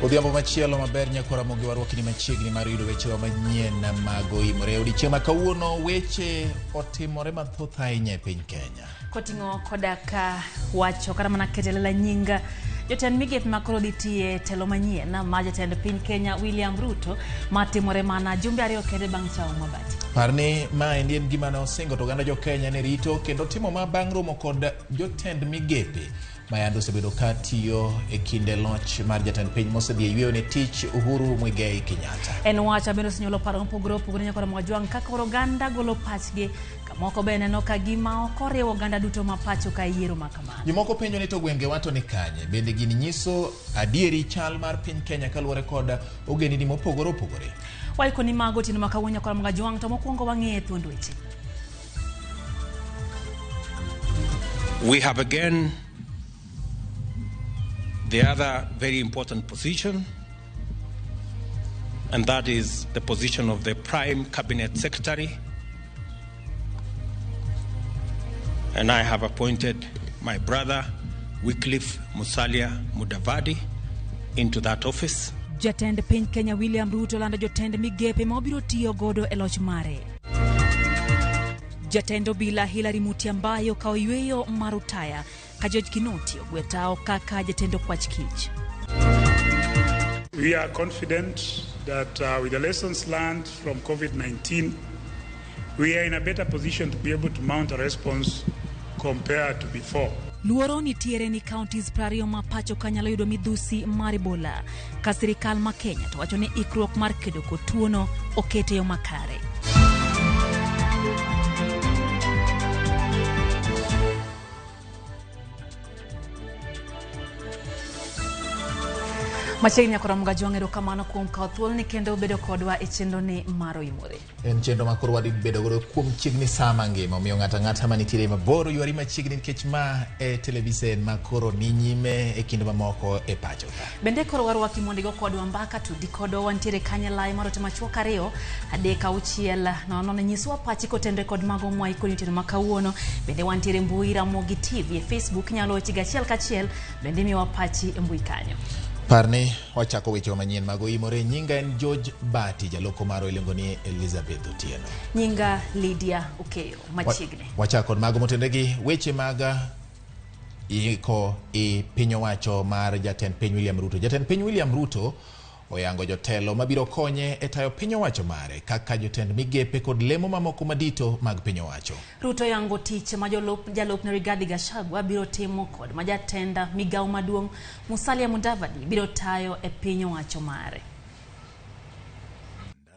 Odhiambo machielo maber nyakwar Ramogi warwakni machiegni mar yudo wechewa manyien mag oimore. Odiechieng' ma kawuono weche otimore mathoth ahinya e piny Kenya. Koting'o koda ka wacho kata mana keto e lela nying jotend migepe ma koro dhi tiye telo manyien ma jatend piny Kenya William Ruto matimore mana jumbe ariyo kende bang' chawo mabati. Par ni maendi en gima ne osingo to oganda jo Kenya ne rito kendo timo ma bang' romo kod jotend migepe ma yande osebedo ka tiyo e kinde loch mar jatend piny mosedhi e yweyo ne tich Uhuru Muigai Kenyatta. En wach ma bende osenyuolo paro mopogore opogore nyaka Ramogi Ajwang' kaka koro oganda golo pachgi kamoko be neno ka gima ok oriwo oganda duto ma pacho ka yiero ma kamano. Jomoko penjo ni to gwengewa to ni kanye? Bende gini nyiso adieri chal mar piny Kenya kaluwore kod ogendini mopogore opogore? Waikoni mago otieno ma kawuono nyaka Ramogi Ajwang' to mokwongo wang'iye thuond weche. We have again the other very important position, and that is the position of the Prime Cabinet Secretary. And I have appointed my brother, Wycliffe Musalia Mudavadi, into that office. Jatend piny Kenya William Ruto lando jotend migepe ma obiro tiyo godo e loch mare. Jatend obila Hilary Mutyambai okawo yweyo mar utaya ka George Kinoti ogwe tao kaka jatend okwach kich. We are confident that with the lessons learned from COVID-19, we are in a better position to be able to mount a response compared to before. Luoro nitiere ni counties 20 ma pacho ka nyalo yudo midhusi mar Ebola ka sirikal ma Kenya to wacho ni ikruok mar kedo kod tuono oket e yo makare. Machiegni nyakora Mgajwang' erokamano kuom kawo thuoloni kendo bedo kodwa e chenroni mar Oimore. En chenro ma koro wadhi bedo godo kuom chiegni saa mangima, omiyo ng'ato ang'ata manitiere mabor ywari machiegni nikech ma e televisen ma koro ni nyime e kinde mamoko e pacho ka. Bende koro warwaki mondo igo kodwa mbaka tudi kodwa wantiere kanye lai mar ote machuok 2 3 6 0 0 nyiswa pachi kotenre kod mago mwaikoni otieno ma kawuono. Bende wantiere mbui Ramogi TV e Facebook inyalo wechegi achiel kachiel bende imiyowa pachi e mbui kanyo. Parni wachako weche manyien mag Oimore. Nyinga en George Bati, jaloko marwa iluongo ni Elizabeth Otieno. Nyinga Lydia Okeyo, machiegni. Wachako kod mago motenre gi weche mag iko i piny owacho mar jatend piny William Ruto. Jatend piny William Ruto oyango jotelo mabiro konye e tayo piny owacho mare kaka jotend migepe kod lemo mamoko madito mag piny owacho. Ruto yango tich ma jalupne Rigathi Gachagua biro timo kod ma jatend migawo maduong' Musalia Mudavadi biro tayo e piny owacho mare.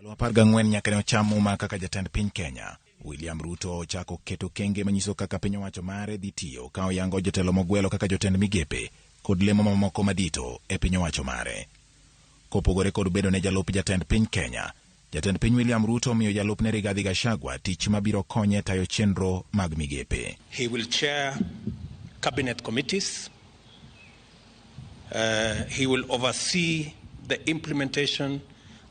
Ndalo 14 nyaka ne ocham muma kaka jatend piny Kenya. William Ruto ochako keto kenge manyiso kaka piny owacho mare dhi tiyo ka oyango jotelo mogwelo kaka jotend migepe kod lemo mamoko madito e piny owacho mare. Kopogore kod bedo ne jalup jatend piny Kenya, jatend piny William Ruto omiyo jalupne Rigathi Gachagua tich mabiro konye tayo chenro mag migepe. He will chair cabinet committees. He will oversee the implementation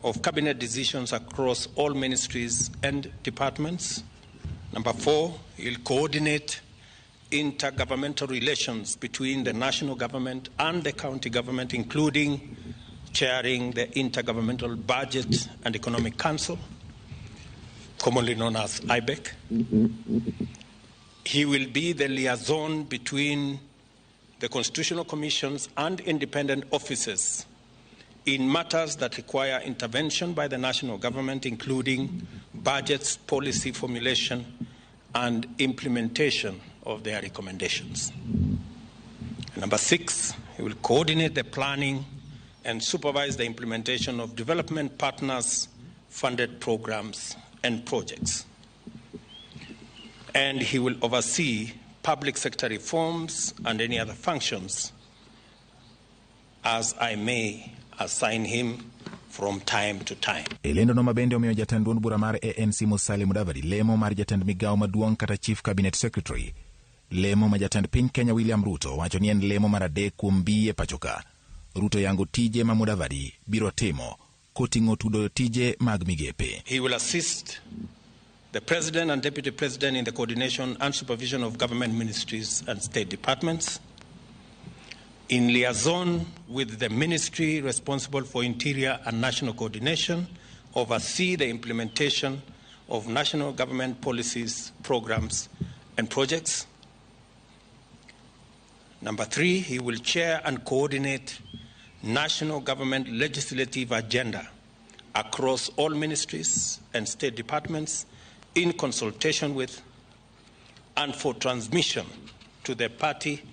of cabinet decisions across all ministries and departments. Number 4, he'll coordinate intergovernmental relations between the national government and the county government, including chairing the Intergovernmental Budget and Economic Council, commonly known as IBEC. He will be the liaison between the constitutional commissions and independent offices in matters that require intervention by the national government, including budgets, policy formulation, and implementation of their recommendations. Number 6, he will coordinate the planning and supervise the implementation of development partners' funded programs and projects. And he will oversee public sector reforms and any other functions as I may assign him from time to time. E lendo no mabende omiyo jatend duond bura mar ANC Musalia Mudavadi lemo mar jatend migawo maduong' kata Chief Cabinet Secretary. Lemo ma jatend piny Kenya William Ruto wacho ni en lemo mar 3 kuom mbii e pacho ka. Ruto yango tije ma Mudavadi biro timo koting'o tudo tije mag migepe. He will assist the President and Deputy President in the coordination and supervision of government ministries and state departments. In liaison with the ministry responsible for interior and national coordination, oversee the implementation of national government policies, programs, and projects. Number 3, he will chair and coordinate national government legislative agenda across all ministries and state departments in consultation with and for transmission to the party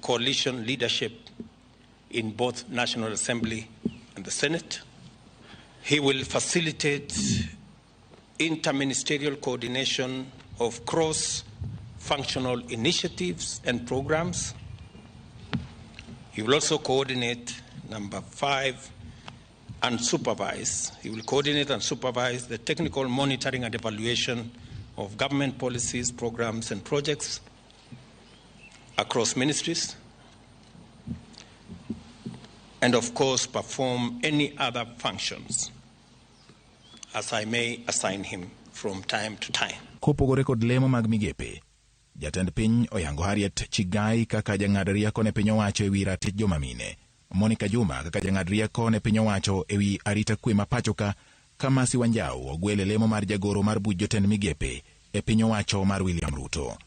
coalition leadership in both National Assembly and the Senate. He will facilitate interministerial coordination of cross-functional initiatives and programs. He will also coordinate, number 5, and supervise. He will coordinate and supervise the technical monitoring and evaluation of government policies, programs, and projects across ministries, and of course perform any other functions as I may assign him from time to time. Kopogore kod lemo mag migepe, jatend piny oyango Harriet Chigai kaka jang'ad rieko ne piny owacho ewi ratich joma mine, Monica Juma kaka jang'ad rieko ne piny owacho ewi arita kwe ma pacho ka, ka Mercy Wanjau ogwele lemo mar jagoro mar buch jotend migepe e piny owacho mar William Ruto.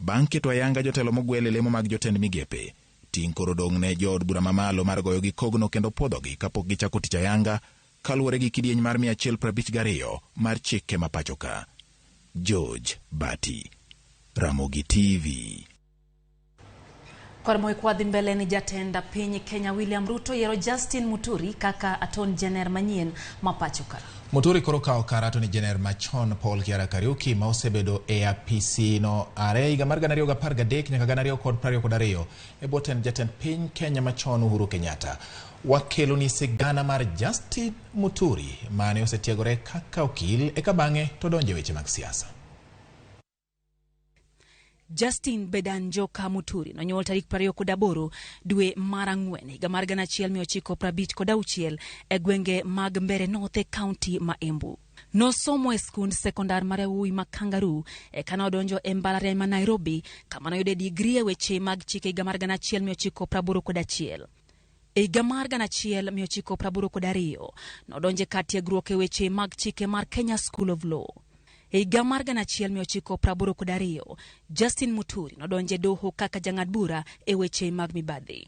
Bang' keto ayanga jotelo mogwele lemo mag jotend migepe, ting' koro dong' ne jood bura mamalo mar goyogi kogno kendo puodhogi kapok gichako tich ayanga kaluwore gi kidieny mar 152 mar chike ma pacho ka. George Bati, Ramogi TV. Kod moikwadhi mbele ni jatend piny Kenya William Ruto yiero Justin Muturi kaka Attorney General manyien ma pacho ka. Muturi koro kawo kar Attorney General machon Paul Kiara Kariuki ma osebedo e apisi no are higa mar 2013 nyaka 2022 e bwo tend jatend piny Kenya machon Uhuru Kenyatta. Wakelo ni sigana mar Justin Muturi mane osetiegore kaka okil eka bang'e to donjo e weche mag siasa. Justin Bedan Njoka Muturi nonyuol tarik 28 dwe mar 4 higa mar 1956 e gwenge mag Mbeere North e kaunti ma Embu. Nosomo e skund sekondar mar yawuowi ma Kangaroo eka nodonjo e mbalariany ma Nairobi kama noyude digri e weche mag chike higa mar 1981. E higa mar 1982 nodonjo e kar tiegruok e weche mag chike mar Kenya School of Law. E higa mar 1982, Justin Muturi nodonjo e doho kaka jang'ad bura e weche mag mibadhi.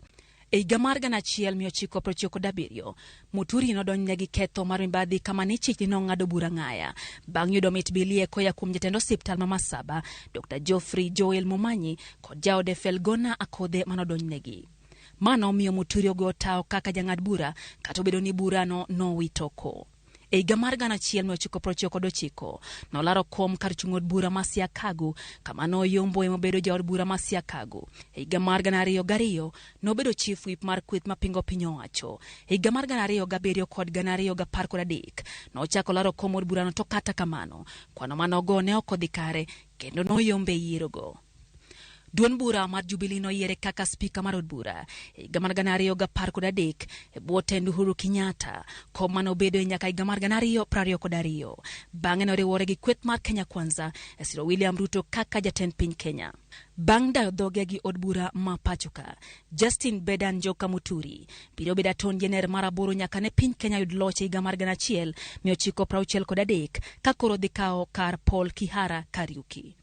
E higa mar 1997, Muturi nodonjne gi ketho mar mibadhi kama ne chich ni nong'ado bura ng'aya bang' yudo mit bilie koya kuom jatend osiptal ma Masaba, Dr. Geoffrey Joel Momanyi kod jaode Felgona Akodhe manodonjnegi. Mano omiyo Muturi ogo tao kaka jang'ad bura kata obedo ni burano nowitoko. E higa mar 1999 nolaro kom kar chung' od bura ma Siakago kama noyombo emobedo jaod bura ma Siakago. E higa mar 2002 nobedo chief whip mar kweth mapingo piny owacho. E higa mar 2007 kod 2013 nochako laro kom od burano to kata kamano kwano manogo ne ok odhi kare kendo noyombe yierogo. Duond bura mar Jubilee noyiere kaka spika mar od bura e higa mar 2013 e bwo tend Uhuru Kenyatta, kom manobedo nyaka higa mar 2022. Bang'e noriwore gi kweth mar Kenya Kwanza e siro William Ruto kaka jatend piny Kenya. Bang' dayo dhoge gi od bura ma pacho ka, Justin Bedan Njoka Muturi biro bedo Attorney General mar 8 nyaka ne piny Kenya yud loch e higa mar 1963 ka koro dhi kawo kar Paul Kihara Kariuki.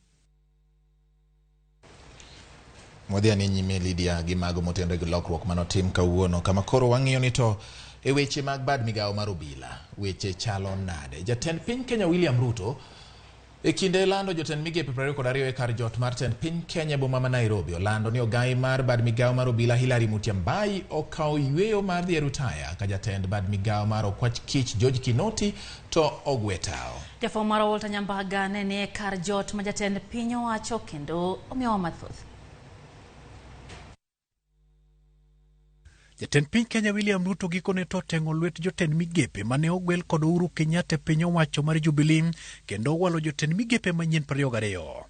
Wadhi ane nyime Lydia gi mago motenore gi lokruok manotim kawuono kama koro wang'iyo ni to e weche mag bad migawo mar obila weche chalo nade. Jatend piny Kenya William Ruto e kinde lando jotend migepe 22 e kar jot mar tend piny Kenya boma ma Nairobi olando ni ogai mar bad migawo mar obila Hilary Mutyambai okawo yweyo mar dhi e rutaya ka jatend bad migawo mar okwach kich George Kinoti to ogwe tao. Jafwambo mar Walter Nyambaga ne ni e kar jot ma jatend piny owacho kendo omiyowa mathoth. Jatend piny Kenya William Ruto gikone to oteng'o lwet jotend migepe mane ogwel kod Uhuru Kenyatta e piny owacho mar Jubilee kendo owalo jotend migepe manyien 22.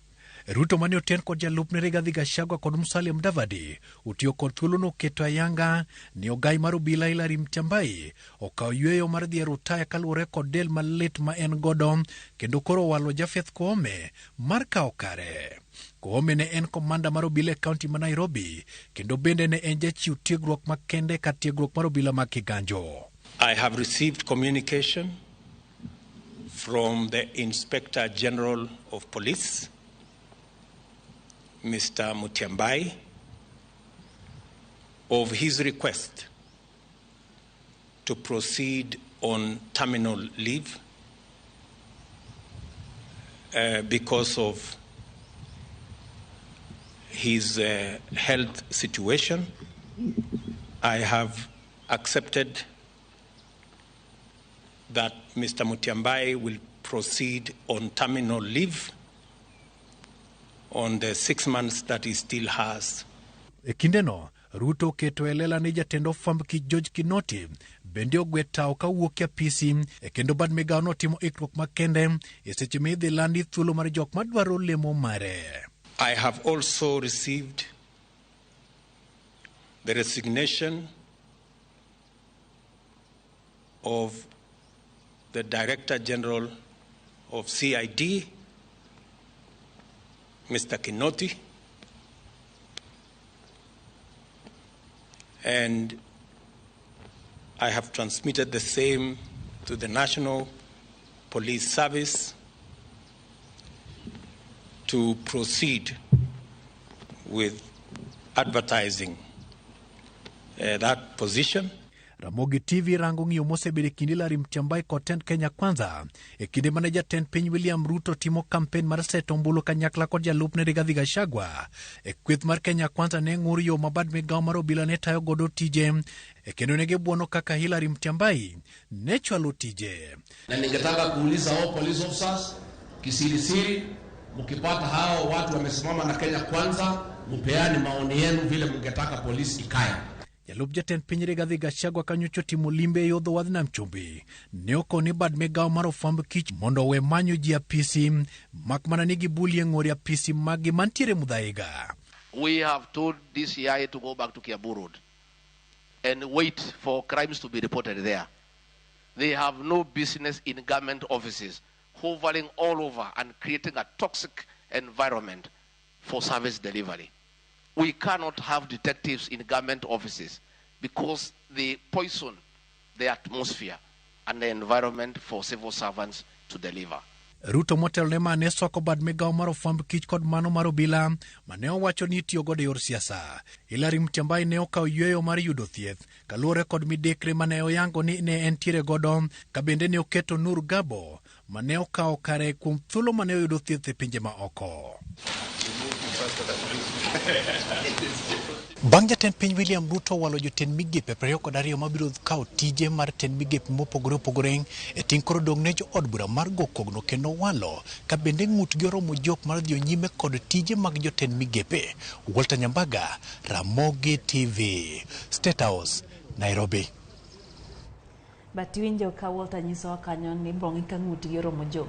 Ruto mane oten kod jalupne Rigathi Gachagua kod Musalia Mudavadi otiyo kod thuolono keto ayanga ni ogai mar obila Hillary Mutyambai okawo yweyo mar dhi e rutaya kaluwore kod del malit ma en godo kendo koro owalo Japheth Koome mar kawo kare. Koome ne en komanda mar obila e kaunti ma Nairobi kendo bende ne en jachiw tiegruok makende kar tiegruok mar obila ma Kiganjo. I have received communication from the Inspector General of Police, Mr. Mutyambai, of his request to proceed on terminal leave because of his health situation. I have accepted that Mr. Mutyambai will proceed on terminal leave on the 6 months that he still has. E kindeno, Ruto oketo e lela ni jatend ofwamb kich George Kinoti bende ogwe tao kawuok e apisi e kendo bad migawo no timo ikruok makende e seche ma idhi landi thuolo mar jok madwaro lemo mare. I have also received the resignation of the Director General of CID, Mr. Kinoti, and I have transmitted the same to the National Police Service to proceed with advertising that position. Ramogi TV rango ng'iyo mosebedo e kind Hillary Mutyambai kod tend Kenya Kwanza e kinde mane jatend piny William Ruto timo kampen mar seto ombulu kanyakla kod jalupne Rigathi Gachagua. E kweth mar Kenya Kwanza ne ng'ur yo ma bad migawo mar obila ne tayo godo tije e kendo ne gibuono kaka Hillary Mutyambai ne chwalo tije. Na ningetaka kuuliza hao police officers kisirisiri, mkipata hao watu wamesimama na Kenya Kwanza, mpeane maoni yenu vile mngetaka polisi ikae. Jalup jatend piny Rigathi Gachagua kanyocha otimo limbe e yo dho wadh nam chumbi ne okoni bad migawo mar ofwamb kich mondo owe manyo ji apisi mak mana ni gibulie ng'ori apisi maggi mantiere Muthaiga. We have told DCI to go back to Kiambu Road and wait for crimes to be reported there. They have no business in government offices, hovering all over and creating a toxic environment for service delivery. We cannot have detectives in government offices because they poison the atmosphere and the environment for civil servants to deliver. Ruto motelo ne ma ne swako bad migawo mar ofwamb kich kod mano mar obila mane owacho ni itiyo godo e yor siasa. Hillary Mutyambai ne okawo yweyo mar yudo thieth kaluwore kod midekre mane oyango ni ne entiere godo ka bende ne oketo Nur Gabo mane okawo kare kuom thuolo mane oyudo thieth e pinje ma oko. Bang' jatend piny William Ruto walo jotend migepe 22 mabiro kawo tije mar tend migepe mopogore opogore e ting' koro dong' ne jo od bura mar go kogno kendo walo ka bende ng'utgi oromo jok mar dhi nyime kod tije mag jotend migepe. Walter Nyambaga, Ramogi TV, State House, Nairobi. But iwinjo ka Walter nyisowa kanyo ni bong'i ka ng'utgi oromo jok.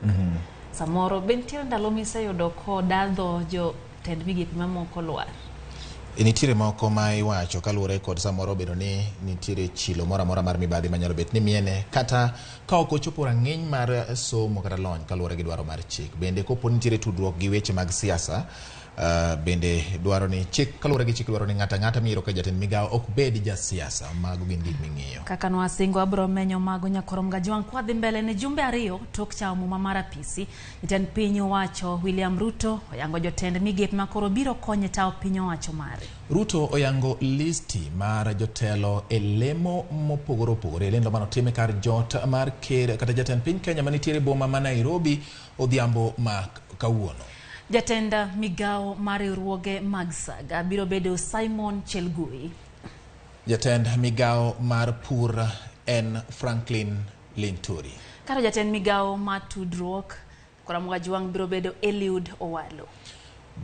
Samoro be nitie ndalo miseyudo kodadho jotend migepe mamoko lwar? Nitiere moko ma iwacho kaluwore kod samoro bedo ni nitiere chilo moro amora mar mibadhi manyalo bet ni miene kata ka ok ochopo rang'iny mar somo kata lony kaluwore gi dwaro mar chik. Bende kopo nitiere tudruok gi weche mag siasa, bende dwaro ni chik kaluwore gi chik dwaro ni ng'ato ang'ata miyiero ka jatend migawo ok bed jasiasa. Mago gin gik ming'iyo. Kaka nwasingo abro menyo mago nyakorom Gajwang' kwadhi mbele ne jumbe 2 tok chawo muma mar apisi. Jatend piny owacho William Ruto oyango jotend migepe makoro biro konye tawo piny owacho mare. Ruto oyango listi mar jotelo e lemo mopogore opogore. Lendo manotime kar jot mar ker kata jatend piny Kenya manitiere boma ma Nairobi odhiambo ma kawuono. Jatend migawo mar riwruoge mag saga biro bedo Simon Chelgui. Jatend migawo mar pur en Franklin Linturi. Kata jatend migawo mar tudruok Koramogi Ajwang' biro bedo Eliud Owalo.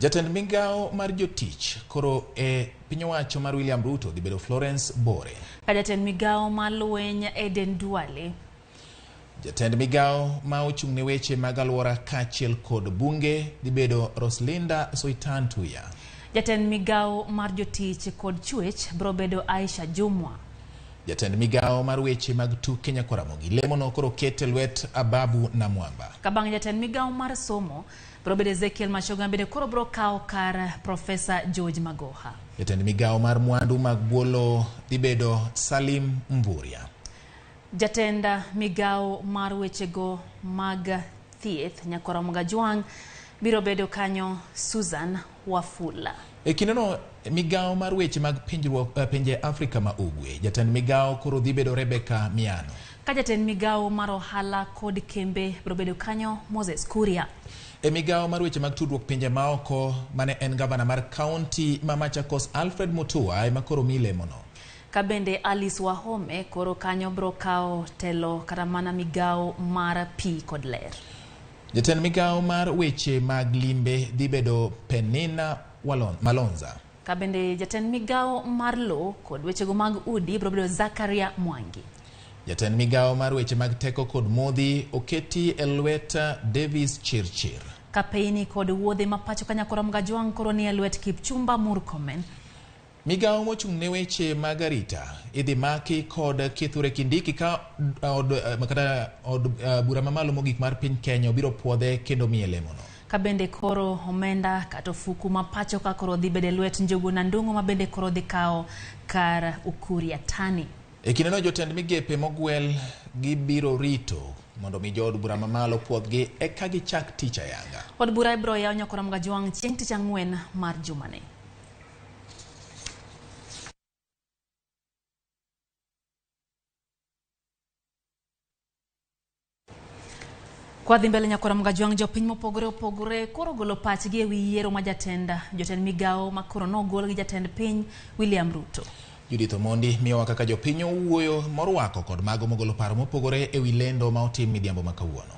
Jatend migawo mar jotich koro e piny owacho mar William Ruto dhi bedo Florence Bore. Ka jatend migawo mar lweny Eden Duale. Jatend migawo ma ochung' ne weche mag alwora kaachiel kod bunge dhi bedo Roslinda Soitan Tuya. Jatend migawo mar jotich kod chwech biro bedo Aisha Jumwa. Jatend migawo mar weche mag tuke Nyakwaramogi lemono koro ket e lwet Ababu Namwamba. Kabang' jatend migawo mar somo biro bedo Ezekiel Machoga bende koro biro kawo kar Profesa George Magoha. Jatend migawo mar mwandu mag bwolo dhi bedo Salim Mvurya. Jatend migawo mar wechego mag thieth Nyakwaramogi Ajwang' biro bedo kanyo Susan Wafula. E kindeno migawo mar weche mag pinje Afrika ma Ugwe, jatend migawo koro dhi bedo Rebecca Miano. Ka jatend migawo mar ohala kod kembe biro bedo kanyo Moses Kuria. E migawo mar weche mag tudruok pinje maoko mane en gavana mar kaunti ma Machakos Alfred Mutua ema koro mi lemono. Ka bende Alice Wahome koro kanyo biro kawo telo kata mana migawo mar pi kod ler. Jatend migawo mar weche mag limbe dhi bedo Penina Malonza. Ka bende jatend migawo mar lowo kod wechego mag udi biro bedo Zakaria Mwangi. Jatend migawo mar weche mag teko kod modhi oketi e lwet Davis Chirchir. Kapeini kod wuodhe ma pacho ka Nyakwaramogi Ajwang' koro ni e lwet Kipchumba Murkomen. Migawo mochung' ne weche mag arita idhi maki kod Kithure Kindiki ka od bura mamalo mogik mar piny Kenya obiro puodhe kendo miye lemono. Ka bende koro omenda kata ofuku ma pacho ka koro dhi bedo e lwet Njuguna Ndung'u ma bende koro dhi kawo kar Ukur Yatani. E kindeno jotend migepe mogwel gibiro rito mondo mi jood bura mamalo puodhgi eka gichak tich ayanga. Od bura ibiro yaw Nyakwaramogi Ajwang' chieng' tich ang'wen mar jumani. Kwa dhi mbele Nyakwaramogi Ajwang' jopiny mopogore opogore koro golo pachgi ewi yiero ma jatend migawo ma koro nogol gi jatend piny William Ruto. Judith Omondi miyowa kaka jopiny owuoyo morwako kod mago mogolo paro mopogore ewi lendo ma otim midhiambo ma kawuono.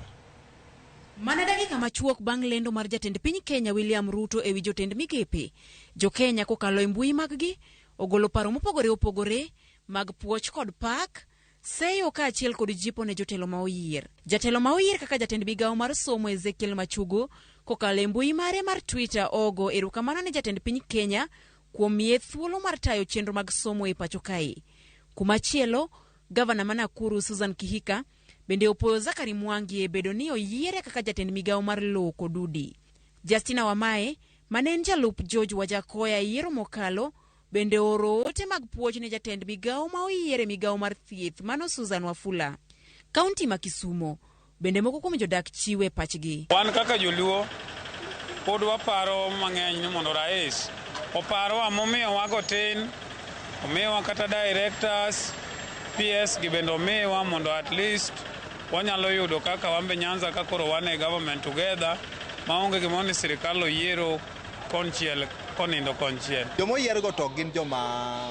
Mana dakika machuok bang' lendo mar jatend piny Kenya William Ruto ewi jotend migepe, jo-Kenya kokalo e mbui mag-gi ogolo paro mopogore opogore mag puoch kod pak, seyo kaachiel kod jipo ne jotelo ma oyier. Jatelo ma oyier kaka jatend migawo mar somo Ezekiel Machugo kokalo e mbui mare mar Twitter ogo erokamano ne jatend piny Kenya kuom miye thuolo mar tayo chenro mag somo e pacho kae. Kumachielo, gavana ma Nakuru Susan Kihika bende opoyo Zachary Mwangi e bedo ni oyiere kaka jatend migawo mar lowo kod udi. Justina Wamae mane en jalup George Wajakoya e yiero mokalo bende ooro ote mag puoch ne jatend migawo ma oyiere migawo mar thieth mano Susan Wafula. Kaunti ma Kisumo bende moko kuom jodak chiwe pachgi. Wan kaka joluo pod waparo mang'eny ni mondo rais oparwa momiyo wago tin, omiyowa kata directors, PS gi bende omiwa mondo at least wanyalo yudo kaka wambe Nyanza ka koro wan e government together maonge gimoro ni sirikal oyiero konchiel konindo konchiel. Joma oyiergo to gin joma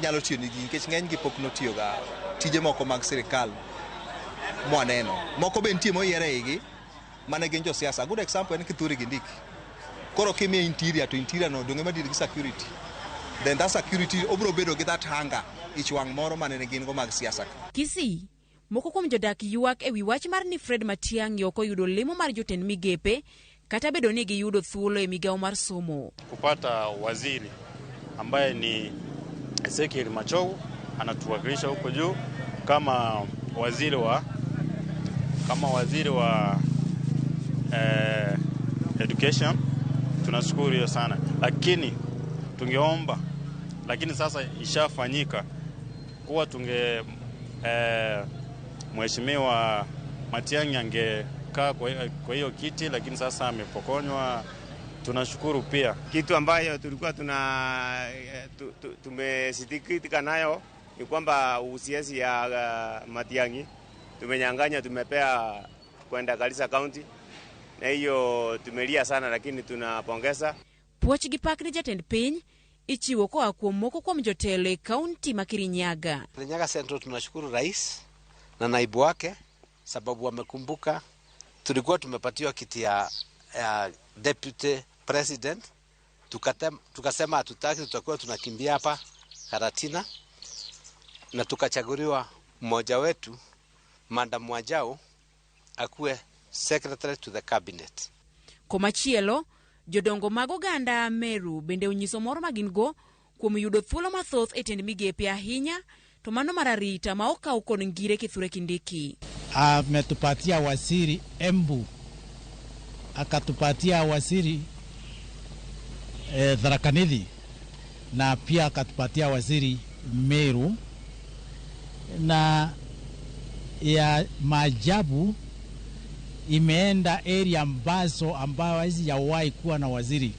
nyalo tiyo nigi nikech ng'enygi pok notiyoga tije moko mag sirikal mwaneno. Moko be nitie moyier e igi mane gin josiasa. A good example en Kithure Kindiki. Koro kimiye interior to interior no donge madiri gi security. Then that security obiro bedo gi that hunger, ich wang' moro mane gin go mag siasa. Kisii, moko kuom jodak ywak ewi wach mar ni Fred Matiang'i ok oyudo lemo mar jotend migepe kata bedo ni giyudo thuolo e migawo mar somo. Kupata waziri ambaye ni Ezekiel Machogu anatuwakilisha huko juu kama waziri wa education, tunashukuru hiyo sana, lakini tungeomba, lakini sasa ishafanyika kuwa tunge Mheshimiwa Matiang'i angekaa kwa hiyo kiti, lakini sasa amepokonywa. Tunashukuru pia. Kitu ambayo tulikuwa tumesikitika nayo ni kwamba usiasi ya Matiang'i tumenyang'anya, tumepea kwenda Garissa County, na hiyo tumelia sana, lakini tunapongeza. Puoch gi pak ne jatend piny ichiwo koa kuom moko kuom jotelo e kaunti ma Kirinyaga. Kirinyaga Central tunashukuru rais na naibu wake sababu wamekumbuka tulikuwa tumepatiwa kiti ya deputy president, tukasema hatutaki, tutakuwa tunakimbia hapa Karatina, na tukachaguliwa mmoja wetu Madam Wanjau akuwe secretary to the cabinet. Komachielo, jodongo mag oganda Meru bende onyiso mor ma gin go kuom yudo thuolo mathoth e tend migepe ahinya to mano mar arita ma okaw kod Ngire Kithure Kindiki. Ametupatia waziri Embu, akatupatia waziri Tharaka Nithi na pia akatupatia waziri Meru, na ya maajabu imeenda area ambazo ambayo hazijawahi kuwa na waziri.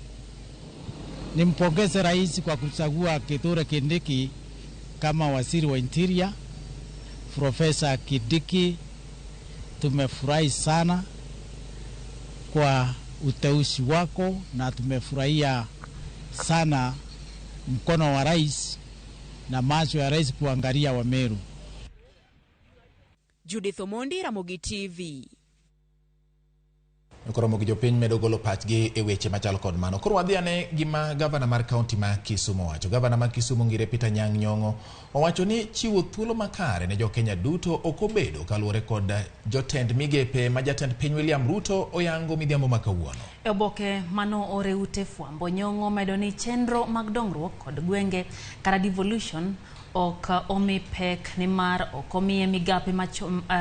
Nimpongeze rais kwa kuchagua Kithure Kindiki kama waziri wa interior. Profesa Kindiki, tumefurahi sana kwa uteuzi wako na tumefurahia sana mkono wa rais na macho ya rais kuangalia wa Meru. Judith Omondi, Ramogi TV. Koro mogi jopiny medo golo pachgi e weche machalo kod mano. Koro wadhi ane gima gavana mar kaunti ma Kisumu owacho. Gavana ma Kisumu Ngire Peter Anyang' Nyong'o owacho ni chiwo thuolo makare ne jokenya duto ok obedo kaluwore kod jotend migepe ma jatend piny William Ruto oyango midhiambo ma kawuono. E oboke mano ore ute fwambo, Nyong'o medo ni chenro mag dongruok kod gwenge kata devolution ok omi pek nimar ok omiye migape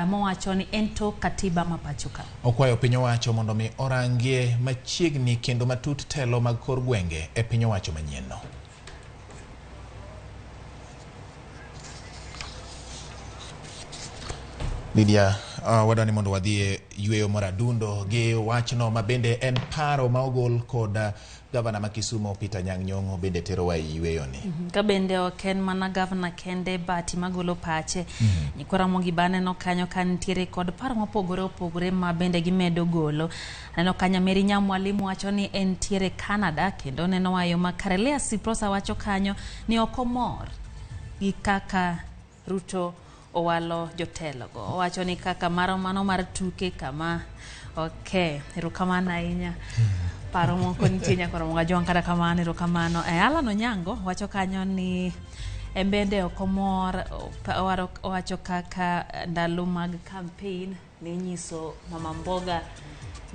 mowacho ni en tok katiba ma pacho ka. Okwayo piny owacho mondo mi orangie machiegni kendo matut telo mag kor gwenge e piny owacho manyien no. Lydia, wadwa ni mondo wadhi e yweyo mar adundo gi wachno ma bende en paro ma ogol kod gavana ma Kisumu Peter Anyang' Nyong'o bende terowa e yweyo ni. Ka bende ok en mana gavana kende bati magolo pache. Nyikwa Ramogi ba aneno kanyo ka nitiere kod paro mopogore opogore ma bende gimedo golo. Aneno kanyo Mary Nyamwalimu wacho ni entiere Canada kendo neno wayo ma Karelea Siprosa wacho kanyo ni ok omor gi kaka Ruto owalo jotelogo. Owacho ni kaka maro mano mar tuke kama. Okay, erokamano ahinya. Paro moko nitie nyaka Ramogi Ajwang' kata kamano erokamano. Alan Onyango wacho kanyo ni en bende ok omor, owacho kaka ndalo mag campaign ne nyiso mama mboga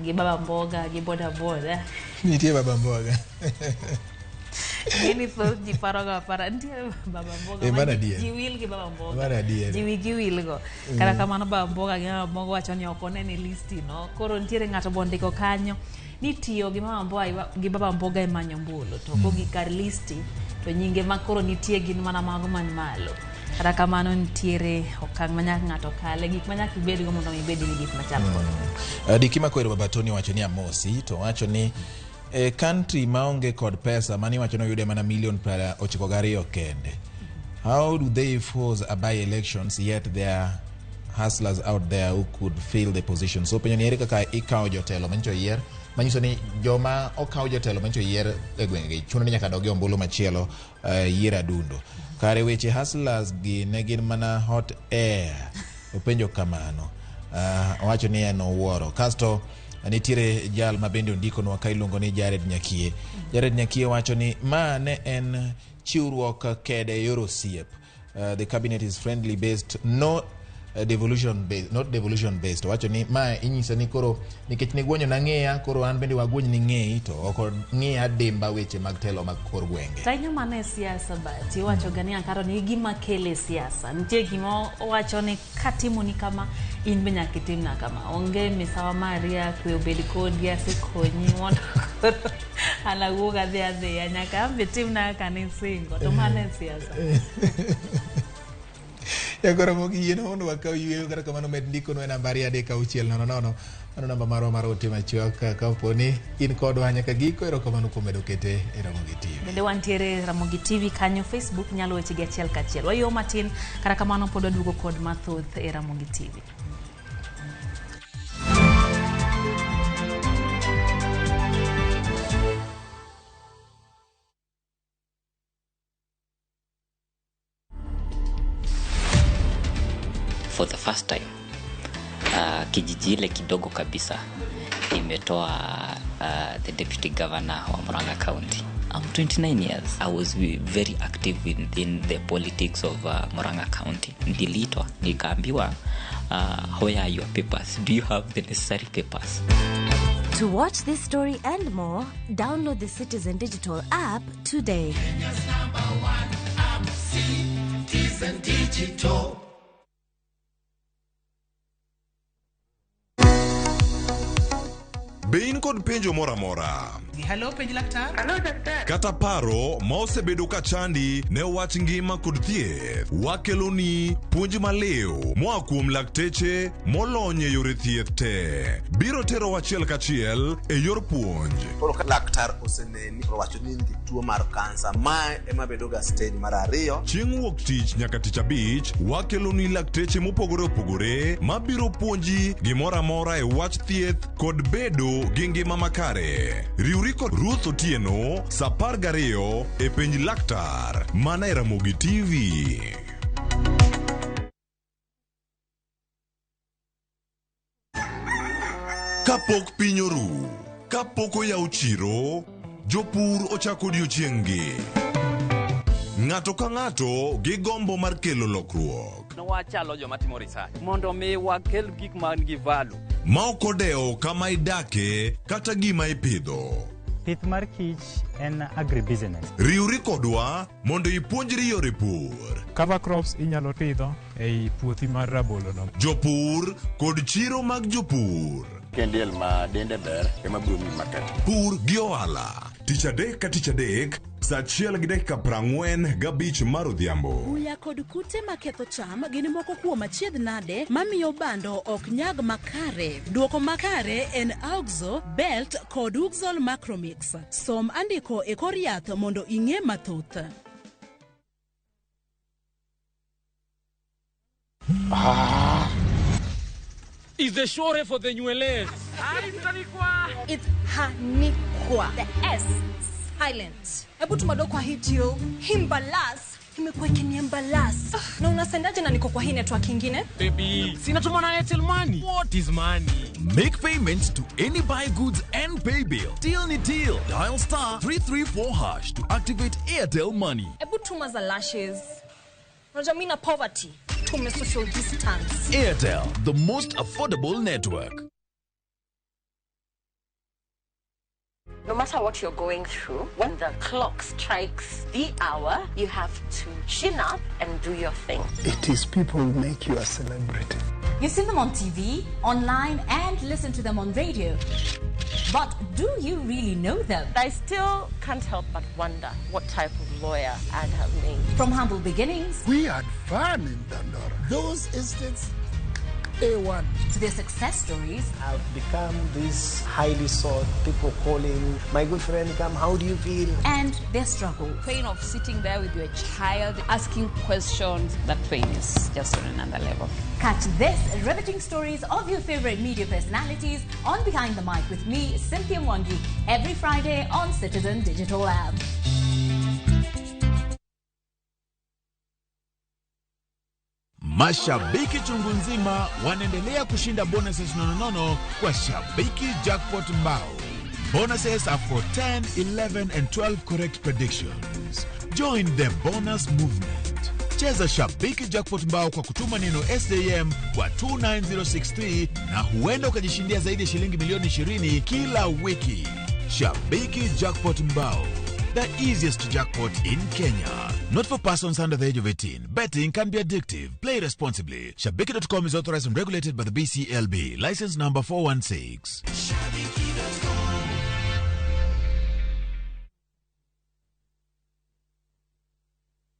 gi baba mboga gi boda boda. Nitie baba mboga. Ng'eni thoth ji paroga apara nitie baba mboga ji wil gi baba mboga ji wigi wil go. Kata kamano baba mboga gi mama mboga wacho ni ok onene e listi no. Koro nitiere ng'ato bondiko kanyo ni tiyo gi mama mboga gi baba mboga e manyo ombulu to kogik kar listi to nyinge ma koro nitie gin mana mago man malo. Kata kamano nitiere okang' ma nyaka ng'ato kale, gik ma nyaka ibedgo mondo mi ibed gi gik machal kod. Diki Makwero Baba Tony wacho ni amosi to wacho ni e country maonge kod pesa mani wacho no yude mana milion 92 kende. How do they force a by elections yet there are hustlers out there who could fill the position? So penjo ni ere kaka ikawo jotelo manyiso yier manyiso ni joma okawo jotelo manyiso yier e gwenge chuno ni nyaka dog e ombulu machielo yier adundo. Kare weche hustlers gi ne gin mana hot air. Openjo kamano. Owacho ni en owuoro. Kasto nitiere jal ma bende ondikonwa ka iluongo ni Jared Nyakie. Jared Nyakie wacho ni ma ne en chiwruok kede e yor osiep. The cabinet is friendly based, no devolution based, not devolution based. Wacho ni ma inyiso ni koro nikech ne gwonyo na ng'eya koro an bende wagwony ni ng'eyi to ok ng'eya dimba weche mag telo mag kor gwenge. Tainyo mana e siasa bati iwacho ga ni ankaro ni gima kele siasa. Nitie gima owacho ni katimoni kama in be nyaka itimna kama. Onge misawa maria kwe obed kodi asekonyi mondo koro an awuog adhi adhiya nyaka an be timna kaka nisingo to mano e siasa. Yakoro mogi yien mondo wakaw yweyo kata kamano med ndikonwa e namba 23600 mano namba marwa mar ote machuok kapo ni in kodwa nyaka giko. Erokamano kuom medo kete e Ramogi TV. Bende wantiere Ramogi TV kanyo Facebook nyalo weche gi achiel kachiel. Wayueyo matin kata kamano pod waduogo kod mathoth e Ramogi TV. For the first time, kijiji ile kidogo kabisa imetoa The deputy governor wa Murang'a County. I'm 29 years. I was very active within the politics of Murang'a County. Niliitwa nikaambiwa, where are your papers? Do you have the necessary papers? To watch this story and more, download the Citizen Digital app today. Kenya's number one app, Citizen Digital. Be in kod penjo moro amora? Hello, penj laktar. Hello, daktari. Kata paro ma osebedo ka chandi ne wach ngima kod thieth, wakeloni puonj maliw moa kuom lakteche molony e yore thieth te. Biro tero achiel kachiel e yor puonj. Koro ka laktar oseneni owacho ni in gi tuo mar kansa, mae ema bedo ga stage mar ariyo. Chieng' wuok tich nyaka tich abich, wakeloni lakteche mopogore opogore mabiro puonji gimoro amora e wach thieth kod bedo gi ngima makare. Riwri kod Ruth Otieno sa 12 e Penj Laktar mana e Ramogi TV. Kapok piny oru, kapok oyaw chiro, jopur ochako odiochieng'-gi. Ng'ato ka ng'ato gi gombo mar kelo lokruok. Wachalo joma timo research mondo mi wakel gik man gi value. Ma ok odewo kama idake kata gima ipidho. Pith mar kich en agribusiness. Riwri kodwa mondo ipuonjri yore pur. Cover crops inyalo pidho ei puothi mar rabolo no. Jopur kod chiro mag jopur. Kendiel ma dende ber ema biro miyi market. Pur gi ohala. Tich adek ka tich adek, sa 1:45 mar odhiambo. Buya kod kute maketho cham gin moko kuom achiedh nade mamiyo bando ok nyag makare. Duoko makare en Auxo, Belt kod Uxol Macromix. Som andiko e kor yath mondo ing'e mathoth. Is the shore for the nywele? It's Hanikwa. The S silent. Hebu tumadokwa hitio. Himbalas. Imekuwa ikiniembalas. Na unasendaje na niko kwa hii network ingine? Baby, sina tuma na Airtel Money. What is money? Make payments to any buy goods and pay bill. Deal ni deal. Dial star 334 hash to activate Airtel Money. Hebu tuma za lashes. Unajua mimi na poverty. Tume social distance. Airtel, the most affordable network. No matter what you're going through, when the clock strikes the hour, you have to chin up and do your thing. It is people who make you a celebrity. You've seen them on TV, online, and listen to them on radio. But do you really know them? I still can't help but wonder what type of lawyer I'd have made. From humble beginnings. We had fun in Dandora. Those estates, A1. To their success stories. I've become this highly sought, people calling, my good friend, come, how do you feel? And their struggle. Pain of sitting there with your child, asking questions, that pain is just on another level. Catch this riveting stories of your favorite media personalities on Behind the Mic with me, Cynthia Mwangi, every Friday on Citizen Digital App. Mashabiki chungu nzima wanaendelea kushinda bonuses nononono kwa Shabiki Jackpot Mbao. Bonuses are for 10, 11 and 12 correct predictions. Join the bonus movement. Cheza Shabiki Jackpot Mbao kwa kutuma neno SJM kwa 29063 na huenda ukajishindia zaidi ya shilingi milioni 20 kila wiki. Shabiki Jackpot Mbao, the easiest jackpot in Kenya. Not for persons under the age of 18. Betting can be addictive. Play responsibly. Shabiki.com is authorized and regulated by the BCLB. License number 416. Shabiki.com.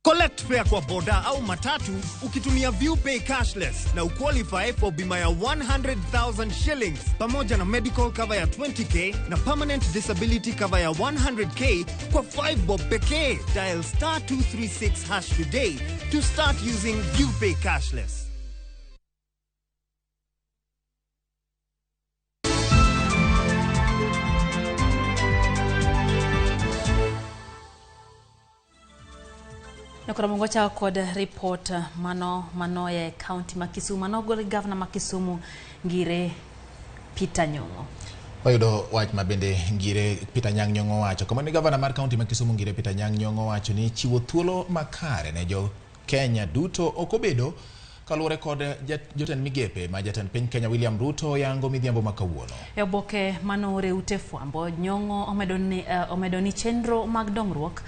Collect fare kwa boda au matatu ukitumia ViewPay cashless na uqualify for bima ya 100,000 shillings pamoja na medical cover ya 20k na permanent disability cover ya 100k kwa 5 bob pekee. Dial star 236 hash today to start using ViewPay cashless. Nokora cha kod report mano manoye county ma Kisumu mano gol governor ma Kisumu Ngire Peter Nyong'o. Wayudo wach ma bende Ngire Peter Anyang' Nyong'o wacho. Kama ni gavana mar kaunti ma Kisumu Ngire Peter Anyang' Nyong'o wacho ni chiwo thuolo makare ne jo Kenya duto ok obedo kaluwore kod jotend migepe ma jatend piny Kenya William Ruto yango midhiambo ma kawuono. E oboke manoore ute fwambo, Nyong'o omedo ni chenro mag dongruok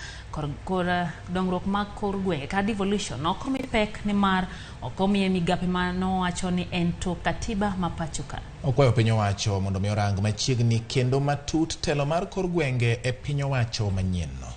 kor dongruok mag kor gwenge kata devolution ok omi pek nimar ok omiye migape ma nowacho ni en tok katiba ma pacho ka. Okwayo piny owacho mondo mi orang machiegni kendo matut telo mar kor gwenge e piny owacho manyien no.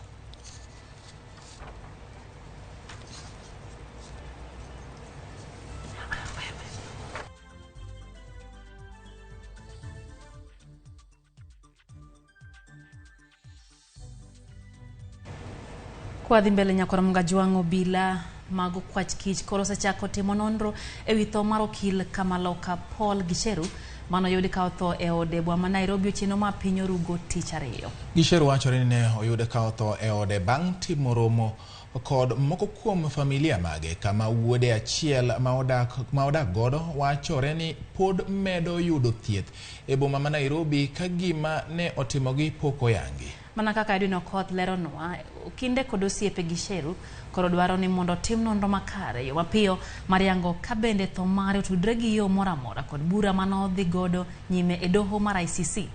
Kwadhi mbele nyakwar Mgajwang' obila mag okwach kich koro osechako timo nonro ewi tho mar okil Kamaloka Paul Gicheru manoyudi ka otho e ode boma ma Nairobi otieno ma piny orugo tich ariyo. Gicheru wachore ni ne oyud ka otho e ode bang' timo romo kod moko kuom familia mage kama wuode achiel ma odak godo wachore ni pod medo yudo thieth e boma ma Nairobi ka gima ne otimogi pok oyangi. Mana kaka Edwin Okoth leronwa, okinde kod osiepe Gicheru koro dwaro ni mondo otim nonro makare yo mapiyo mar yango ka bende tho mare otudre gi yo moro amora kod bura manodhi godo nyime e doho mar ICC.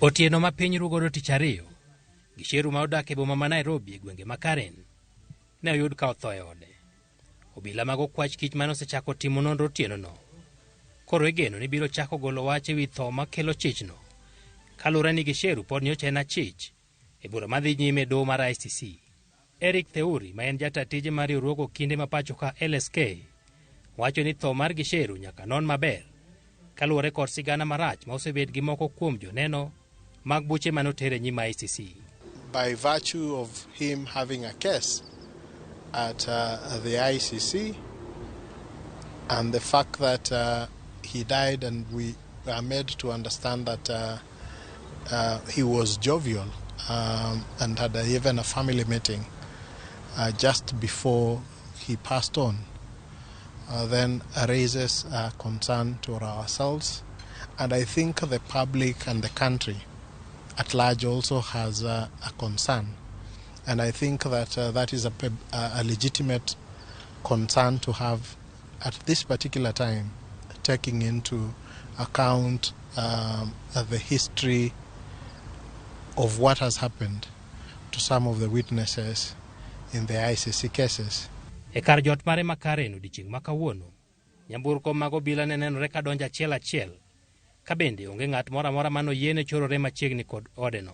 Otieno ma piny rugodo tich ariyo, Gicheru ma odak e boma ma Nairobi e gwenge ma Karen ne oyud ka otho e ode. Obila mag okwach kich mane osechako timo nonro otieno no koro igeno ni biro chako golo wach ewi tho makelo chichno kaluwore ni Gicheru pod nyocha en achich e bura madhi nyime e doho mar ICC. Eric Theuri ma en jata tije mar riwruog okinde ma pacho ka LSK wacho ni tho mar Gicheru nyaka non maber kaluwore kod sigana marach ma osebet gi moko kuom joneno mag buche mane oter e nyim ICC. By virtue of him having a case at the ICC and the fact that he died, and we are made to understand that he was jovial and had even a family meeting just before he passed on, then raises a concern to ourselves. And I think the public and the country at large also has a concern. And I think that that is a legitimate concern to have at this particular time, taking into account the history of what has happened to some of the witnesses in the ICC cases. E kar jot mare ma Karen odiechieng' ma kawuono, nyamburko mag obila ne nenore ka donjo achiel achiel, ka bende onge ng'at moro amora manoyiene chorore machiegni kod odeno.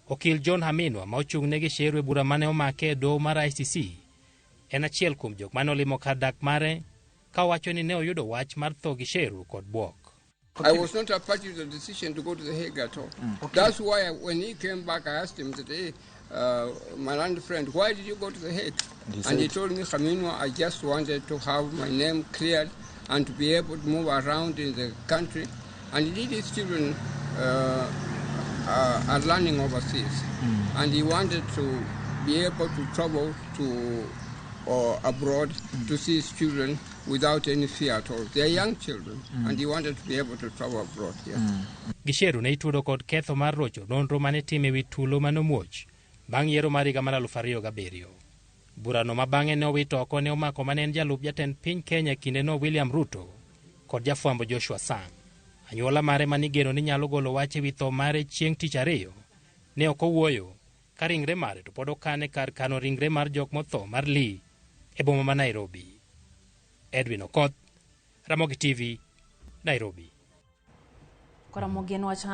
Okil John Haminwa ma ochung' ne Gicheru e bura mane omake e doho mar ICC en achiel kuom jok mane olimo kar dak mare ka owacho ni ne oyudo wach mar tho Gicheru kod bwok. I was not a party to the decision to go to The Hague at all. Okay. That's why when he came back, I asked him that, hey, my land friend, why did you go to The Hague? And he told me, Khaminwa, I just wanted to have my name cleared and to be able to move around in the country. And indeed, his children are learning overseas. And he wanted to be able to travel to or abroad to see his children without any fear at all. They are young children, and he wanted to be able to travel abroad. Yeah. Gicheru ne itudo kod ketho mar rocho nonro mane time wi tulo manomuoch bang' yiero mar higa mar 2007. Burano ma bang'e ne owito oko ne omako mane en jalup jatend piny Kenya kindeno William Ruto kod jafwambo Joshua Sang. Anyuola mare manigeno ni nyalo golo wach ewi tho mare chieng' tich ariyo ne ok owuoyo ka ringre mare to pod okane kar kano ringre mar jok motho mar Lee e boma ma Nairobi. Edwin Okoth, Ramogi TV, Nairobi. Koro en wach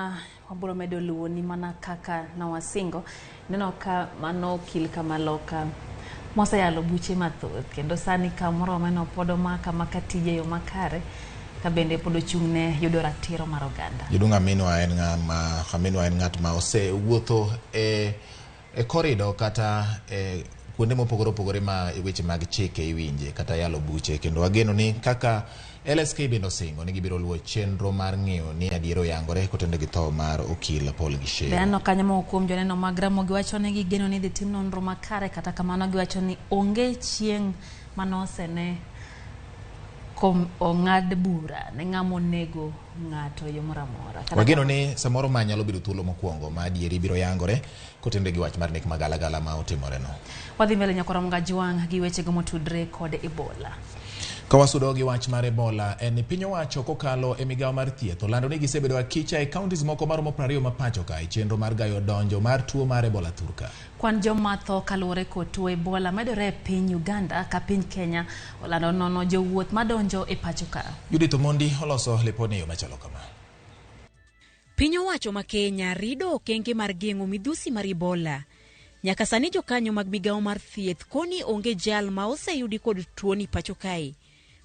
wabiro medo luwo ni mana kaka nawasingo. Neno ka mano okil Kamaloka moseyalo buche mathoth kendo sani kamoro mano pod omaka maka tije yo makare ka bende pod ochung' ne yudo ratiro mar oganda. Jodong Aminwa en ng'ama Aminwa en ng'at ma osewuotho e korido kata e kuonde mopogore opogore ma weche mag chike iwinje kata yalo buche, kendo wageno ni kaka LSK bende osingo ni gibiro luwo chenro mar ng'iyo ni adiera oyangore kotende gi tho mar okil Paul Gicheru. Aneno kanyo moko kuom joneno mag Ramogi wacho ni gigeno ni dhi tim nonro makare, kata kamano giwacho ni onge chieng' manosene ong'ad bura ne ng'ama onego ng'ato e yo moro amora. Wageno ni samoro ma nyalo bedo thuolo mokwongo ma adieri biro yangore kotenore gi wach mar nek magalagala ma otimoreno. Wadhi mbele nyakora Mgajwang' gi wechego motudre kod Ebola. Ka wasudo gi wach mar Ebola, en ni piny owacho kokalo e migawo mar thieth olando ni gisebedo akicha e counties moko maromo 20 ma pacho ka e chenro mar gayo donjo mar tuo mar Ebola thurka. Kwan joma tho kaluwore kod tuo Ebola medore e piny Uganda ka piny Kenya olando nono jowuoth madonjo e pacho ka. Judith Omondi oloso lipod e yo machalo kama. Piny owacho ma Kenya rido okenge mar geng'o midhusi mar Ebola. Nyaka sani jokanyo mag migawo mar thieth koni onge jal ma oseyudi kod tuoni pacho kae.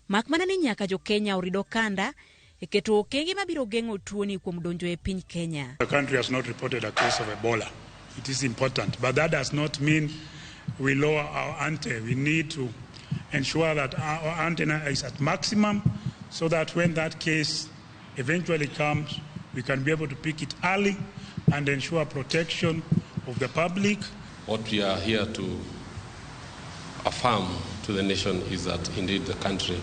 Mak mana ni nyaka jo Kenya orid okanda e keto okenge mabiro geng'o tuoni kuom donjo e piny Kenya. The country has not reported a case of Ebola. It is important, but that does not mean we lower our ante. We need to ensure that our antenna is at maximum so that when that case eventually comes, we can be able to pick it early and ensure protection of the public. What we are here to affirm to the nation is that indeed the country,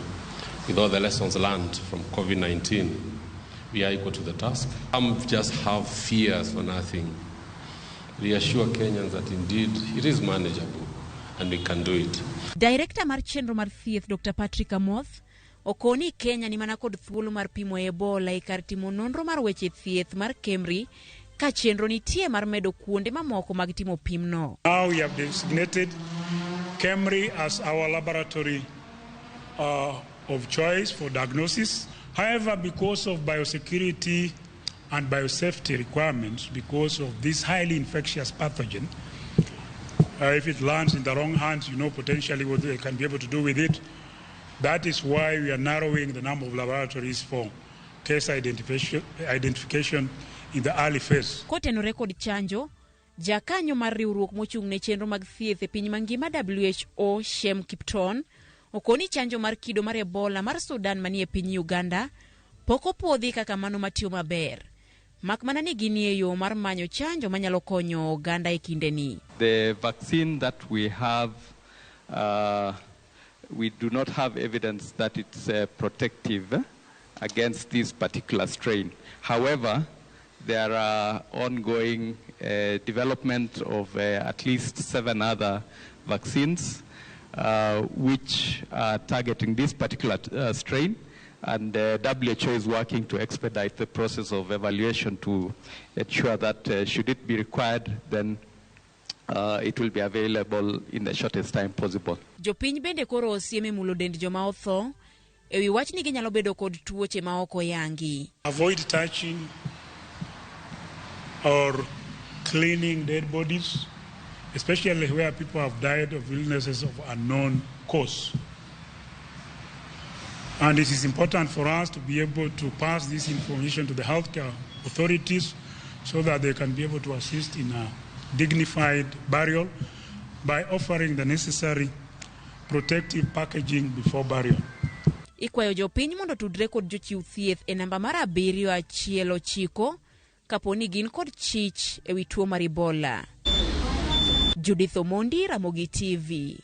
with all the lessons learned from COVID-19, we are equal to the task. Some just have fears for nothing. Reassure Kenyans that indeed it is manageable and we can do it. Director mar chenro mar thieth Dr. Patrick Amoth okoni Kenya ni mana kod thuolo mar pimo Ebola e kar timo nonro mar weche thieth mar KEMRI ka chenro nitie mar medo kuonde mamoko mag timo pimno. Now we have designated KEMRI as our laboratory of choice for diagnosis. However, because of biosecurity and biosafety requirements, because of this highly infectious pathogen, if it lands in the wrong hands, you know potentially what they can be able to do with it. That is why we are narrowing the number of laboratories for case identification in the early phase. Kotenore kod chanjo, jakanyo mar riwruok mochung' ne chenro mag thieth e piny mangima WHO Shem Kipton okoni chanjo mar kido mar Ebola mar Sudan manie piny Uganda pok opuodhi kaka mano matiyo maber. Mak mana ni ginie yo mar manyo chanjo manyalo konyo oganda e kindeni. The vaccine that we have, we do not have evidence that it's protective against this particular strain. However, there are ongoing development of at least 7 other vaccines which are targeting this particular strain, and WHO is working to expedite the process of evaluation to ensure that should it be required, then it will be available in the shortest time possible. Jopiny bende koro osieme mulo dend joma otho ewi wach ni ginyalo bedo kod tuoche ma ok oyangi. Avoid touching or cleaning dead bodies, especially where people have died of illnesses of unknown cause. And it is important for us to be able to pass this information to the healthcare authorities so that they can be able to assist in a dignified burial by offering the necessary protective packaging before burial. Ikwayo jopiny mondo tudre kod jochiw thieth e namba mar 719 kapo ni gin kod chich ewi tuo mar Ebola. Judith Omondi, Ramogi TV.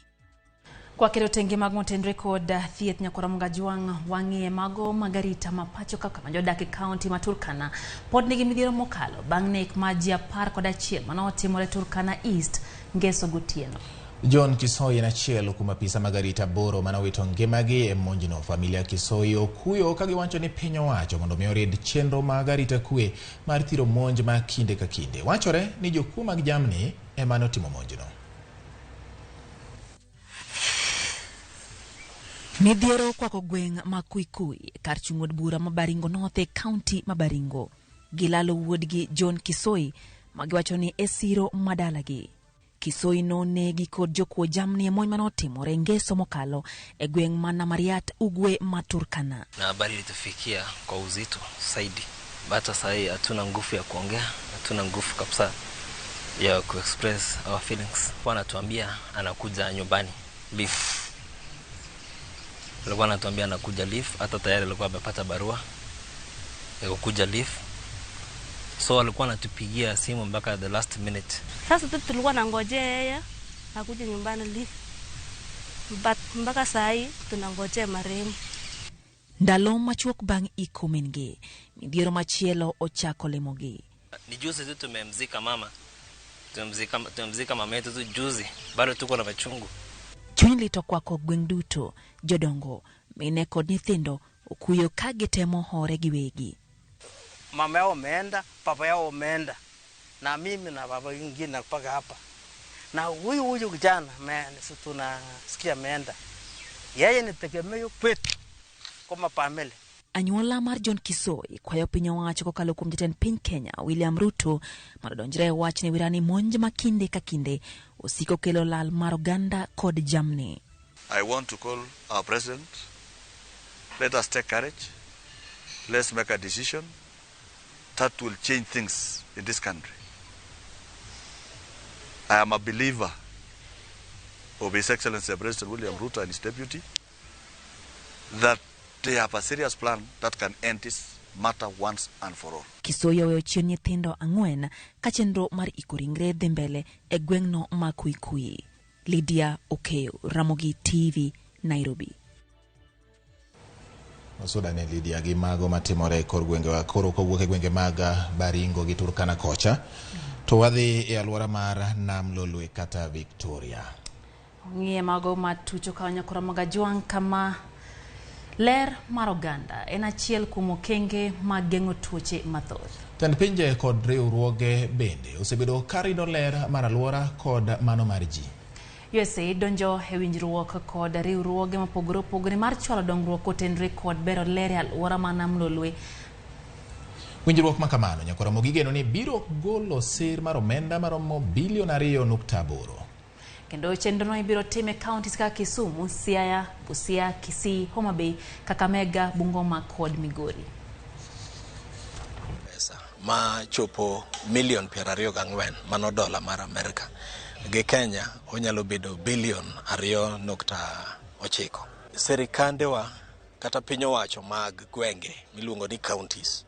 Kwa keto tenge mag motenre kod thieth nyakora Mgajwang' wang'iye mago mag arita ma pacho kaka ma jodak e kaunti ma Turkana pod nigi midhiero mokalo bang' nek ma ji 11 mane otimore Turkana East ngeso gotieno. John Kisoi en achiel kuom apisa mag arita 8 mane owito ngimagi e monjno. Familia Kisoi okuyo ka giwacho ni piny owacho mondo mi orid chenro mag arita kwe mar thiro monj ma kinde ka kinde. Wachore ni jokuo mag jamni ema notimo monjno. Midhiero okwako gweng' ma Kuikui kar chung' od bura ma Baringo North e kaunti ma Baringo. Gilalo wuodgi John Kisoi ma giwacho ni e siro madalagi. Kisoi nonegi kod jokuo jamni e monj manotimore ngeso mokalo e gweng' ma Namariat ugwe ma Turkana. Na habari ilitufikia kwa uzito zaidi. Hata saa hii hatuna nguvu ya kuongea, hatuna nguvu kabisa ya kuexpress our feelings. Wanatuambia anakuja nyumbani leave. Alikuwa anatuambia anakuja leave, hata tayari alikuwa amepata barua ya kukuja leave. So alikuwa anatupigia simu mpaka the last minute. Sasa tu tulikuwa nangojea yeye akuje nyumbani leave. But mpaka saa hii tunangojea marehemu. Ndalo machuok bang' iko min-gi, midhiero machielo ochako limogi. Ni juzi tu tumemzika mama, tumemzika mama yetu tu juzi, bado tuko na machungu. Chuny lit okwako gweng' duto, jodongo, mine kod nyithindo okuyo ka gitemo hore giwegi. Mama yao ameenda, papa yao ameenda, na mimi na baba ingine mpaka hapa. Na huyu kijana si tunasikia ameenda, yeye ni tegemeo kwetu kama familia. Anyuola mar John Kisoi kwayo piny owacho kokalo kuom jatend piny Kenya William Ruto mondo odonjre e wach ne wirani monj ma kinde ka kinde osiko kelo lal mar oganda kod jamni. I want to call our president. Let us take courage. Let's make a decision that will change things in this country. I am a believer of His Excellency President William Ruto and his deputy that they have a serious plan that can end this matter once and for all. Kisoi oweyo chien nyithindo 4 ka chenro mar iko ringre dhi mbele e gweng'no ma Kuikui. Lydia Okeyo, Ramogi TV, Nairobi. Osudane Lydia gi mago matimore e kor gwengewa koro kowuok e gwenge mag Baringo gi Turkana kocha to wadhi e alwora mar Nam Lolwe kata Victoria. Ng'iye mago matucho ka nyakora mag Ajwang' kama ler mar oganda en achiel kuom okenge mag geng'o tuoche mathoth. Tend pinje kod riwruoge bende osebedo ka rido ler mar alwora kod mano mar ji. USAID donjo e winjruok kod riwruoge mopogore opogore mar chwalo dongruok kotenore kod bero ler e alwora mar Nam Lolwe. Winjruok ma kamano nyakwara gigeno ni biro golo sir mar omenda maromo bilion 2.8. Kendo chenrono ibiro tim e counties kaka Kisumu, Siaya, Busia, Kisii, Homa Bay, Kakamega, Bungoma kod Migori. Pesa ma chopo milion 24 mano dola mar Amerika. Gi Kenya onyalo bedo bilion 2.9. Serikandewa kata piny owacho mag gwenge miluongo ni counties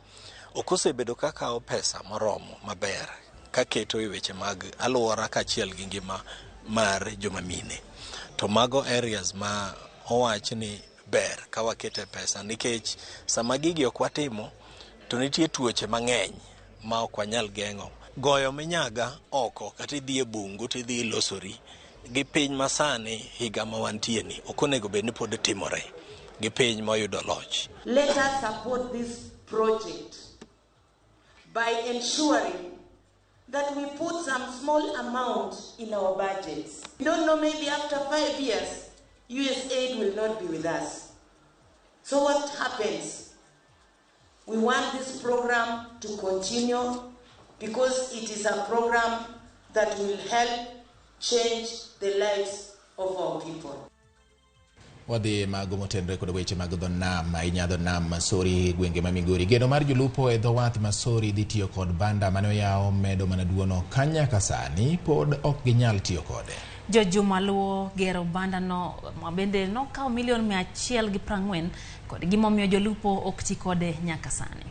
ok osebedo ka kawo pesa moromo maber kaketo e weche mag alwora kaachiel gi ngima mar joma mine. To mago areas ma owach ni ber ka wakete pesa nikech sama gigi ok watimo to nitie tuoche mang'eny ma ok wanyal geng'o. Goyo minyaga oko kata idhi e bungu tidhi ilosori gi piny masani higa ma wantie ni ok onego bed ni pod timore gi piny moyudo loch. Let us support this project by ensuring that we put some small amount in our budgets. We don't know, maybe after 5 years, USAID will not be with us. So what happens? We want this program to continue because it is a program that will help change the lives of our people. Wadhi mago motenore kod weche mag dho nam, ahinya dho nam Masori, gwenge ma Migori. Geno mar jolupo e dho wath Masori dhi tiyo kod banda mane oyaw medo mana duono ka nyaka sani pod ok ginyal tiyo kode. Jojuma luwo gero bandano ma bende nokawo milion 140 kod gimomiyo jolupo ok ti kode nyaka sani.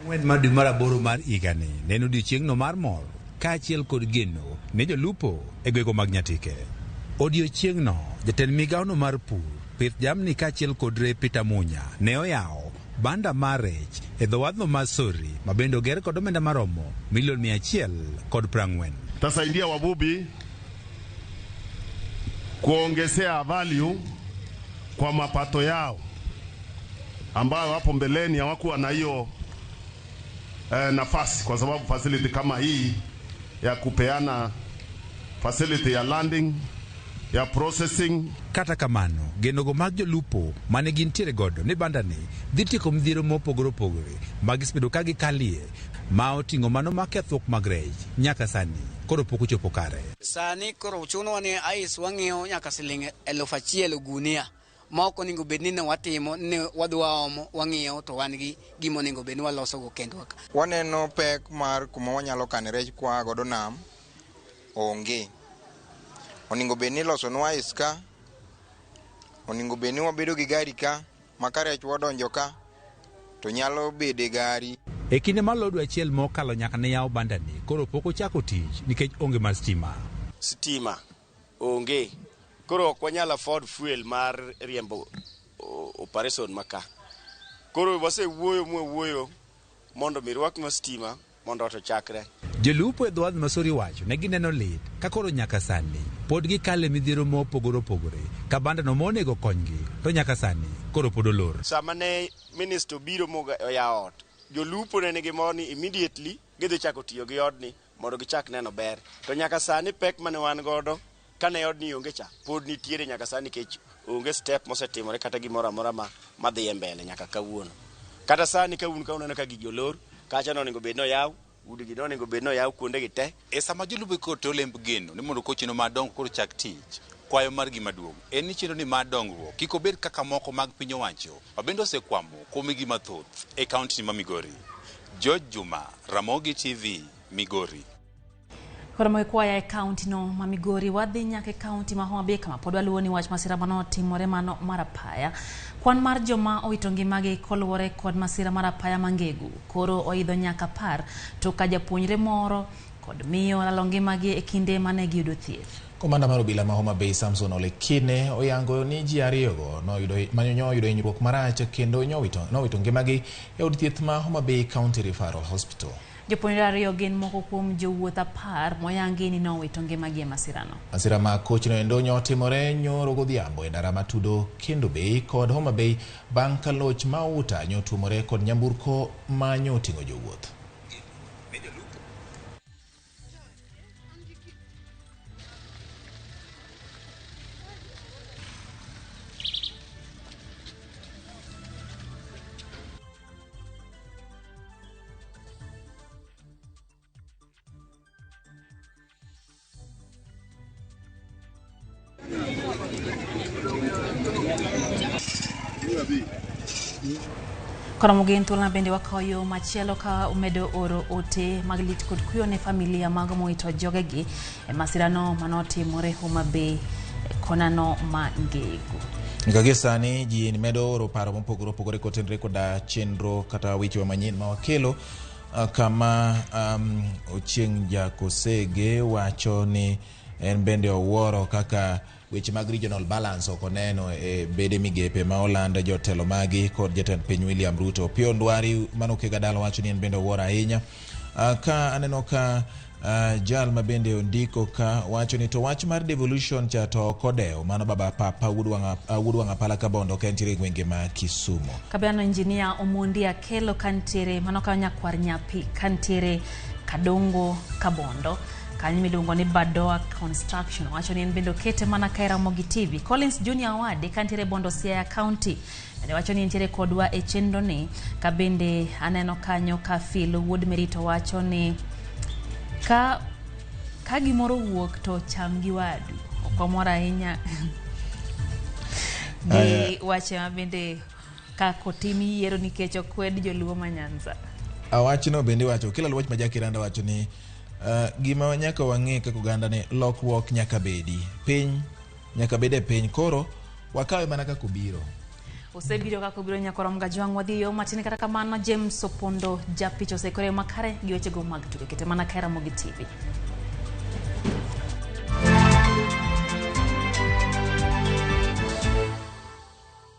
4 mar dwe mar aboro mar higani ne en odiechieng'no mar mor kaachiel kod geno ne jolupo e gwenge mag Nyatike. Odiechieng'no jatend migawono mar pur, pith jamni kaachiel kod ree Peter Munya ne oyawo banda mar rech e dho wadhno mar Sori ma bende oger kod omenda maromo milion 140. Tasaidia wavuvi kuongezea value kwa mapato yao ambayo hapo mbeleni hawakuwa na hiyo nafasi, kwa sababu facility kama hii ya kupeana facility ya landing ya processing. Kata kamano, genogo mag jolupo mane gintiere godo ni bandani dhi tieko midhiero mopogore opogore ma gisebedo ka gikalie ma oting'o mano mar kethruok mag rech nyaka sani koro pok ochopo kare. Sani koro chunowa ni ice wang'iewo nyaka siling 1000 gunia ma ok onego bed ni ne watimo ni wadhi waomo wang'iewo to wan gi gima onego bed ni walosogo kendwa. Waneno pek mar kuma wanyalo kane rech kwa godo nam onge. Onego bed ni ilosonwa ice ka, onego bed ni wabedo gi gari ka, ma ka rech wadonjo ka to nyalo bedo e gari. E kinde mar dwe achiel mokalo nyaka ne yaw bandani koro pok ochako tich nikech onge mar stima. Stima onge, koro ok wanyal afford fuel mar riembo operation maka. Koro wasewuoyo mwawuoyo mondo mi rwaknwa stima mondo ot ochakre. Jolupo e dho wath ma Sori wacho ne gineno lit ka koro nyaka sani pod gikale midhiero mopogore opogore ka bandano monego konygi to nyaka sani koro pod olor. Sama ne minister obiro moyawo ot, jolupo ne nigi mor ni immediately gidhi chako tiyo gi odni mondo gichak neno ber. To nyaka sani pek mane wan godo kane odni onge cha pod nitiere nyaka sani nikech onge step mosetimore kata gimoro amora madhi e mbele nyaka kawuono. Kata sani ka un ka uneno ka gigi olor, kacha nonego bed noyaw, udigi nonego bed noyaw kuondegi te. E sama jolupo keto olemb geno ni mondo kochino madongo koro chak tich, kwayo margi maduong' en ni chenro ni mar dongruok kik obed kaka moko mag piny owacho ma bende osekwamo kuom higni mathoth e kaunti ma Migori. George Juma, Ramogi TV, Migori. Koro mokwaya e kaunti no ma Migori wadhi nyaka e kaunti ma Homa Bay kama pod waluwo ni wach masira manotimore mano mar apaya. Kwan mar joma owito ngimagi koluwore kod masira mar apaya Mangegu koro oidho nyaka 10 to ka japuonjre moro kod miyo olalo ngimagi e kinde mane giyudo thieth. Komanda mar obila ma Homa Bay Samson Ole Kine oyango ni ji ariyogo noyudo hinyruok marach kendo nowito ngimagi e od thieth ma Homa Bay County Referral Hospital. Jopuonjre ariyo gin moko kuom jowuoth 10 moyangi ni nowito ngimagi e masirano. Masira ma kochno endo nyotimore nyoro godhiambo e ndara matudo Kendo Bay kod Homa Bay bang' ka loch mauta nyotuomore kod nyamburko ma nyoting'o jowuoth. Koro mogin thuolo bende wakawo yo machielo ka umedo oro ote mag lit kod kuyo ne familia mago mowito jogegi e masirano manotimore Homa Bay konano ma Ngegu. Kaka sani ji medo oro paro mopogore opogore kotenore koda chenro kata weche manyien ma wakelo kama Ochieng' Jakosege wacho ni en bende owuoro kaka weche mag regional balance ok oneno e bede migepe ma oland jotelo magi kod jatend piny William Ruto. Pio Ndwari mano Kegadala wacho ni en bende owuoro ahinya. Ka aneno ka jal ma bende ondiko ka wacho ni to wach mar devolution cha to ok odewo mano baba papa wuod wang' apala Kabondo ka entiere e gwenge ma Kisumu. Kabiano engineer Omondi Akelo kantiere mano ka nyakwar nyapi kantiere Kadongo Kabondo kanyo miluongo ni Badoa Construction wacho ni en bende okete mana ka e Ramogi TV. Collins Junior Awadi kantiere Bondo Siaya County bende wacho ni entiere kodwa e chenro ni ka bende aneno kanyo ka Phil Wuod Merito wacho ni ka gimoro wuok to cham gi wadu. Ok wamor ahinya gi wache ma bende kaka otim yiero nikech okwed joluo ma Nyanza. Awachno bende wacho kila luwach ma Jakiranda wacho ni gima nyaka wang'e kaka oganda ni lokruok nyaka bedi piny nyaka bed e piny koro wakawe mana kaka obiro. Osebiro kaka obiro nyakoro Mgajwang' wadhi yo matin kata kamano James Opondo japicha osekore makare gi wechego mag tuke kete mana ka Ramogi TV.